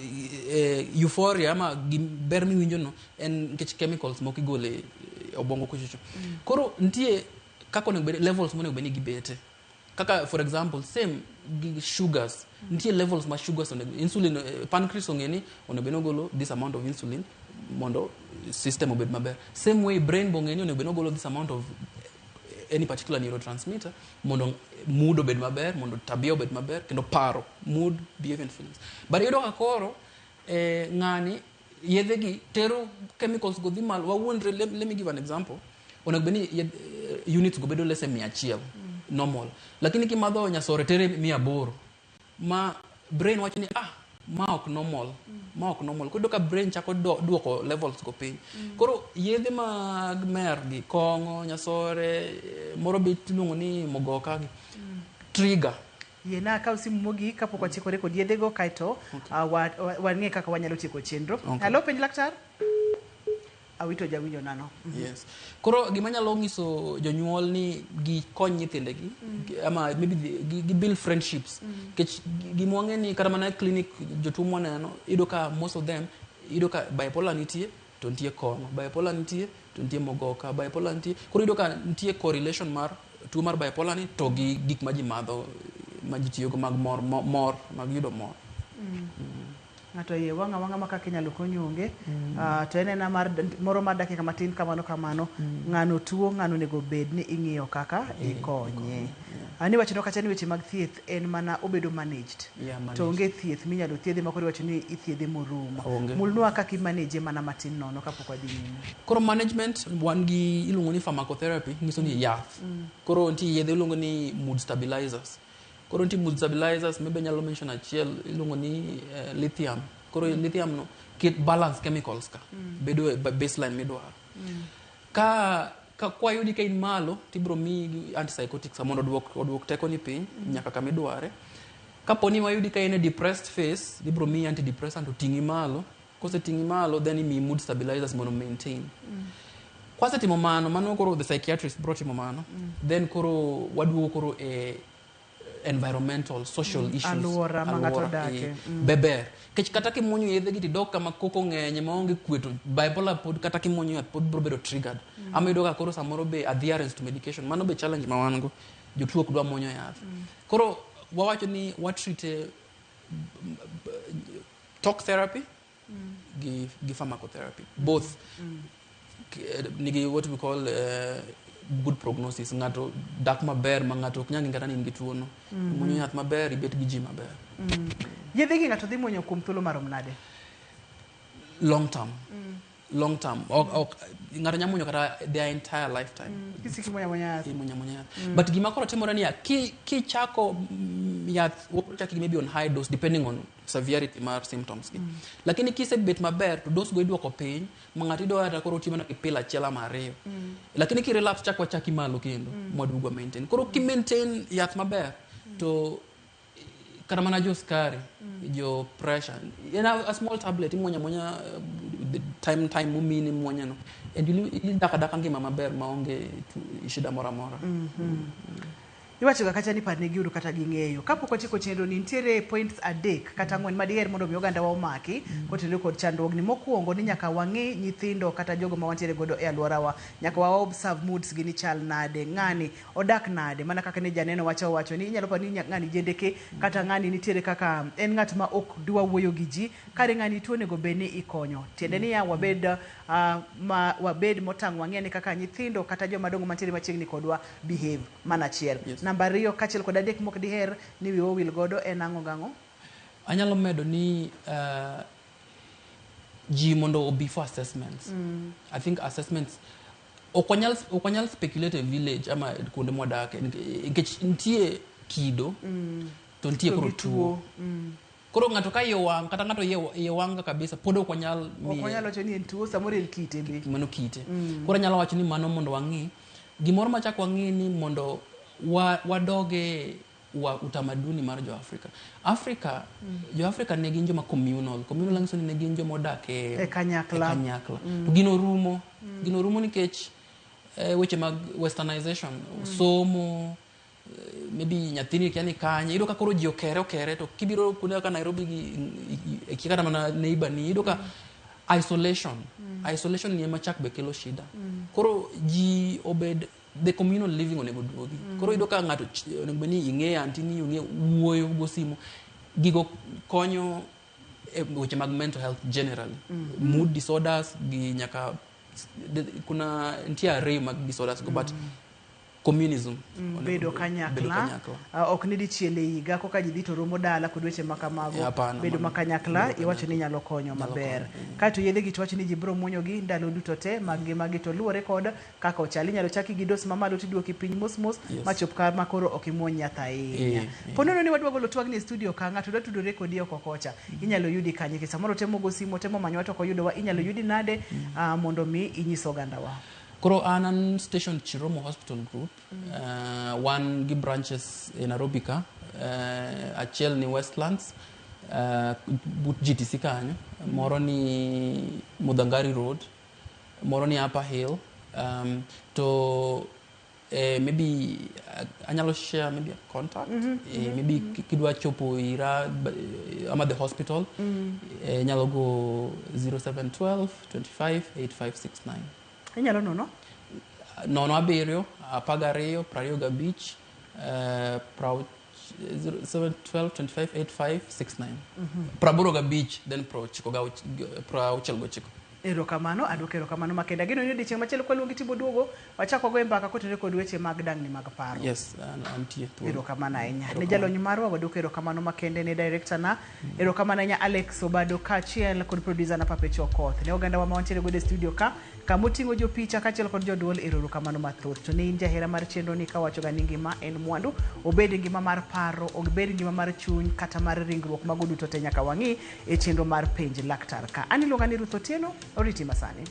euphoria ama ber miwinjo no en nikech chemicals moko igolo e obwongo kuchocho. Koro nitie kaka onego bed levels monego bed ni gibete. Kaka for example same gi sugars, nitie levels ma sugars onego insulin, pancreas ong'e ni onego bed ni ogolo this amount of insulin mondo system obed maber. Same way brain bo ong'e ni onego bed ni ogolo this amount of any particular neurotransmitter mondo mood obed maber, mondo tabia obed maber, kendo paro, mood, behavior and feelings. But iyudo ka koro ng'ani yedhe gi tero chemicals go dhi malo. Wawuondre, let me give an example. Onego bed ni units go bedo less than 100 normal, lakini kimadho nyasore tere 800, ma brain wacho ni ah, ma ok normal, ma ok normal. Koro iyudo ka brain chako duoko levels go piny. Koro yedhe mag mer gi kong'o, nyasore, moro be iluongo ni mogoka gi trigger. Yiena akaw simu mogik kapok watiekore kod yedhego, kaeto wang'e kaka wanyalo tieko chenro. Okay. Hello, penj laktar. Awito jawinjo nano. Yes. Koro gima nyalo nyiso jonyuol ni gikony nyithindegi ama maybe gi build friendships. Nikech gima wang'e ni kata mana e clinic jotuo mwaneno, iyudo ka most of them, iyudo ka bipolar nitie to nitie kong'o, bipolar nitie to nitie mogoka, bipolar nitie. Koro iyudo ka nitie correlation mar tuo mar bipolar ni to gi gik ma ji madho, ma ji tiyogo mag mor, mor mag yudo mor. Ng'ato iye wang' awang'a ma kaka inyalo kony onge. To en ena mar moro mar dakika matin kamano kamano. Ng'ano tuo, ng'ano onego bed ni ing'iyo kaka ikonye. Ani wachno kacha ni weche mag thieth en mana obedo managed. Yeah, managed. To onge thieth minyalo thiedhe ma koro iwacho ni ithiedhe morumo. Onge. Mulnwa kaka imanage mana matin nono kapok wadhi nyime. Koro management wan gi iluongo ni pharmacotherapy, nyiso ni yath. Koro nitie yedhe iluongo ni mood stabilizers. Koro nitie mood stabilizers, maybe anyalo mention achiel iluongo ni lithium. Koro lithium no ket balance chemicals ka. Bedo e baseline midwaro. Ka kwayudi ka in malo tibro miyi antipsychotics mondo oduok teko ni piny nyaka kama idware. Kapo ni wayudi ka in e depressed phase, ibro miyi antidepressant oting'i malo. Koseting'i malo, then imiyi mood stabilizers mondo maintain. Kwasetimo mano, mano koro the psychiatrist bro timo mano. Then koro waduogo koro e environmental, social issues. Aluora ma ng'ato Aluora, odake. Be ber. Nikech kata kimuonyo yedhe gi tidok kama koko ng'enye maonge kwe to bipolar pod kata kimuonyo yath pod bro bedo triggered. Ama iyudo ka koro samoro be adherence to medication. Mano be challenge ma wan go. Jotuo ok dwa muonyo yath. Koro wawacho ni watreat talk therapy gi pharmacotherapy. Both nigi what we call good prognosis. Ng'ato dak maber ma ng'ato ok nyal ng'e kata ni in gi tuo no. Muonyo yath maber, ibet gi ji maber. Yedhe gi ng'ato dhi muonyo kuom thuolo marom nade? Long term. Long term. Ok, ng'ato nyalo muonyo kata their entire lifetime. Kisiki muonyo amuonya yath. Imuonyo amuonya yath. But gima koro timore niya, kichako yath, wachako maybe on high dose depending on severity mar symptoms gi. Lakini kisebet maber to dose go iduoko piny ma ng'ato iyudo kata koro oti mana gi pill achiel ama ariyo. Lakini ki relapse chak wachaki malo kendo mwaduogo wa maintain. Koro ki maintain yath maber to kata mana jo sukari, jo pressure, en a small tablet imuonyo amuonya the time momini imuonyo no and you idak adaka ngima maber maonge shida moro amora. Iwacho ga kacha ni parnegiuru kata ging'eyo. Kapok wachiko chenro ni nitiere points 3 kata 4 madiher mondo mi oganda wa omaki kotenore kod chandruogni. Mokwongo ni nyaka wang'i nyithindo kata jogo ma wantiere godo e alworawa. Nyaka wa observe moods gi ni chal nade, ng'ani odak nade. Mana kaka ne janeno wacha owacho ni inyalo paro ni ng'ani jendeke kata ng'ani nitiere kaka en ng'at ma ok dwa wuoyo gi ji. Kare ng'ani tuo onego bed ni ikonyo. Tiende ni ya wabed motang' wang'e ni kaka nyithindo kata joma dongo mantiere machiegni kodwa behave mana achiel. Yes. Namba 2 kaachiel kod 3 mok diher ni wiwa owil godo en ang'o gang'o? Anyalo medo ni ji mondo obi for assessments. I think assessments ok wanyal speculate e village ama kuonde mwadake nikech nitie kido to nitie koro tuo. Koro ng'ato ka iye wang' kata ng'ato iye wang' kabisa pod ok wanyal Ok wanyal wacho ni en tuo, samoro en kite be. Mano kite. Koro anyalo wacho ni mano mondo wang'i. Gimoro machak wang'i ni mondo wadoge wa utamaduni mar jo Afrika. Afrika, jo Afrika ne gin joma communal. Communal nyiso ni ne gin joma odak e kanyakla. E kanyakla. To gino rumo. Gino rumo nikech weche mag westernization, somo, maybe nyathini kia ni kanye, iyudo ka koro ji okere to kibiro kuonde kaka Nairobi gi kia kata mana neighbor ni, iyudo ka isolation. Isolation ni ema chak be kelo shida. Koro ji obed the communal living onego duogi. Koro iyudo ka ng'ato onego bed ni ing'e anti ni ing'e wuoyo go simu. Gigo konyo e weche mag mental health generally. Mood disorders gi nyaka kuna nitie array mag disorders go, but communism Bedo kanyakla. Bedo kanyakla. Ok ni dichiel e higa koka ji dhi to romo dala kod weche ma kamago. Hapana, Bedo mano. ma kanyakla Bedo iwacho ni nyalo konyo Nyalo maber. konyo. Kaeto yedhe gi to wacho ni ji biro muonyo gi ndalo duto te mag ngimagi to luwore kod kaka ochal. Inyalo chaki gi dos mamalo tiduoki piny mos mos machop kama koro ok imuony yath ahinya. Po nono ni wadwa golo twagni e studio ka ng'ato dwa tudore kodi oko kocha, inyalo yudi kanye? Nikech samoro temo go simu, temo manyowa to ok oyudowa, inyalo yudi nade mondo mi inyis ogandawa? Koro an station Chiromo Hospital Group. Wan gi branches e Nairobi ka, achiel ni Westlands, but GTC kanyo, moro ni Muthangari Road, Moro ni Upper Hill. To maybe anyalo share maybe a contact. Maybe kidwa chopo ira ama the hospital, nyalo go 0712 25 8569. Inyalo nono? 07 12 25 712 25 8569. 85 then 99. Erokamano, aduoko erokamano makende. Ageno ni odiochieng' machielo kwaluongi tibo duogo, wachak wagoye mbaka kotenore kod weche mag dang'ni mag paro. Yes, antie thuolo. Erokamano ahinya. Ne Erokamano. jalony marwa waduoko erokamano makende ne director na. Erokamano ahinya Alex Obado kaachiel kod producer na Papecho Okoth. Ne oganda wa ma wantiere godo e studio ka, kamoting'o jopicha kaachiel kod joduol, erokamano mathoth. To ne in jahera mar chenro ni kawacho ga ni ngima en mwandu, obed ngima mar paro, obed ngima mar chuny kata mar ringruok, mago duto te nyaka wang'i e chenro mar Penj Laktar ka. An iluonga ni Ruth Otieno, oriti masani.